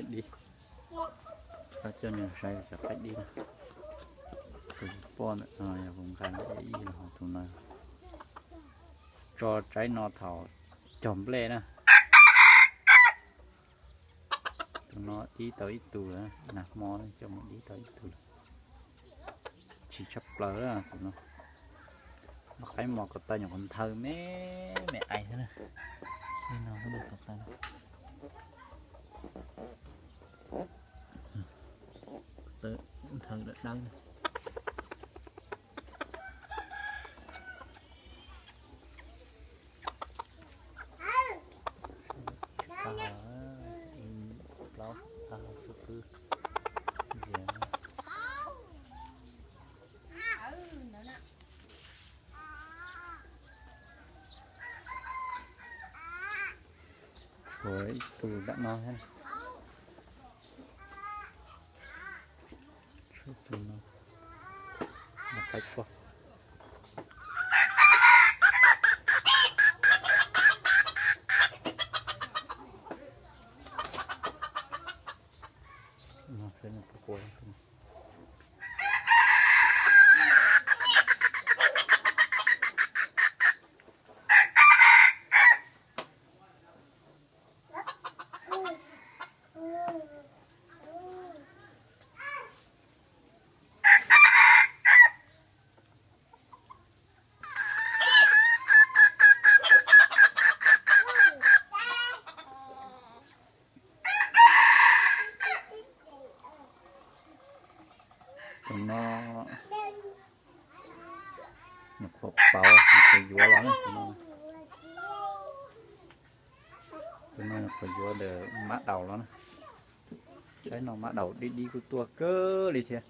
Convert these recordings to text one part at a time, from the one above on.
Dib, koj coj nws saib cov qaib dib na. Tus poj ntawm no yog kuv nqa ib los, tus no tso tsaib no thaum cog nplej na. Tus no dib tau ib tug lawm, nag hmo coj mus dib tau ib tug lawm. Tsis tshaj plaws tus no. Qaib mos ko taw nyuam qhuav nthaw me me ais xwb na. Li no xwb na ko taw. Nthaw dawb dawb na. Plaub, plaub xub pwb ntxias. Ua ib tug nram no thiab. Tshuav tus no, no qaib tuaj. No seb nws puas qua. Tus no nyuam qhuav pauv, nyuam qhuav yuav los na tus no. Tus no nyuam qhuav yuav ntawm mab daus los na. Saib no mab daus dib dib kuj tuaj kawg li thiab.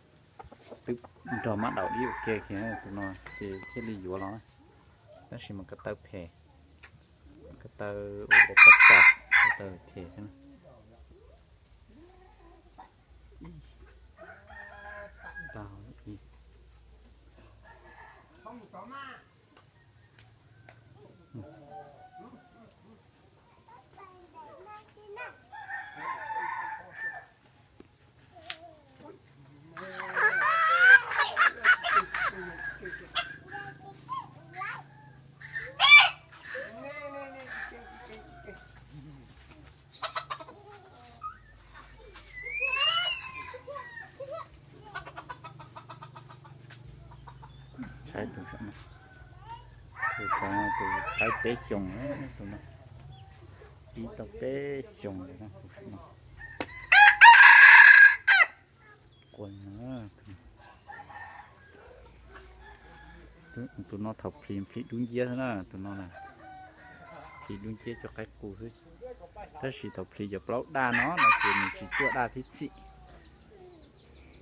Twb nrog mab daus dib ua ke kiag tus no ces thiaj li yuav los na. Tab sis mas ko taw phem, ko taw ua pob tsav, ko taw phem xwb na. Saib tus saum no, tus saum no tus qaib peb xyoos, tus no ib tau peb xyoos lawm tus saum no. Qua, tus no thaum plhis plhis dub nciab xwb na, tus no na. Plhis dub nciab cov qaib qus xwb. Tab sis thaum plhis cov plaub daj no no ces nws tsis tuaj daj thib txhij,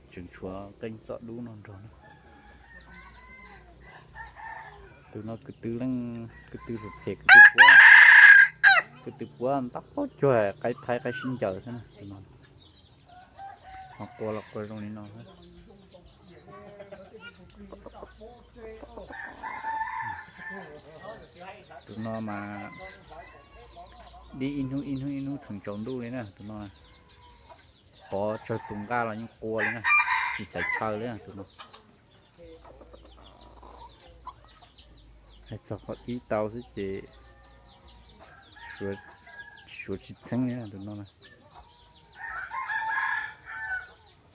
tseem tshuav qeej txoj dub no nrog na. Tus no kwv tw leej, kwv tw phem phem, kwv tw puab, kwv tw puab ntau cuag qaib thaib qaib sib ncaws xwb na tus no. Ho qua los qua zoo li no xwb. Tus no mas dib ib hnub ib hnub ib hnub theem tsaus ntuj li na tus no. Pov tsawg tus nqaj los yeej qua li na, tsis xaiv chaw li na tus no. Hais txog qhov dib tau xwb ces suav tsis txheeb li na tus no na.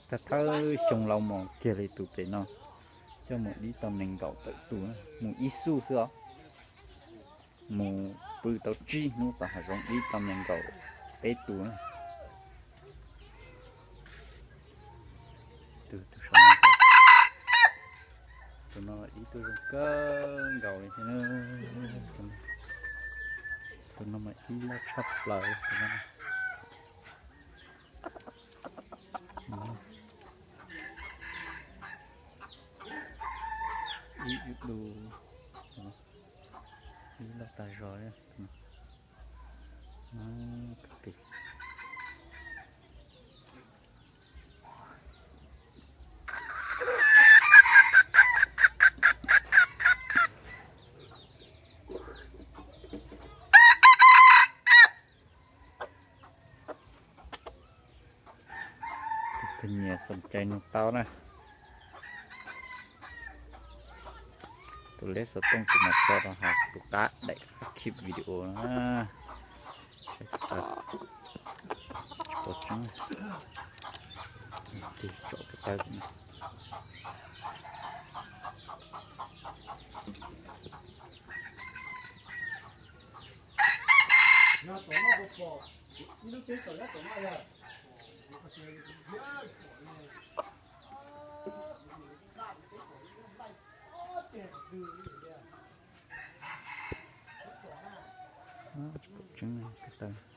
Thawj thawj xyoo laus mos kiag li tus pem no, coj mus dib tau nees nkaum tawm tus, mus ib xuj xwb os. Mus pw tau tsib hnub tom hav zoov dib tau nees nkaum peb tus na. Tus, tus saum no, tus no ib tug zoo kawg nkaus li thiab. Tus no mas ib loj tshaj plaws tus no. Ib, ib du, ib loj tag zog li. Xoom cai nug tau na. Tus leb xov tooj kuv mam tso rau hauv tus qab daim qab clip video na. Tsis pom tseeb. Tig tsom ko taw. Tsis pom tseeb ko taw.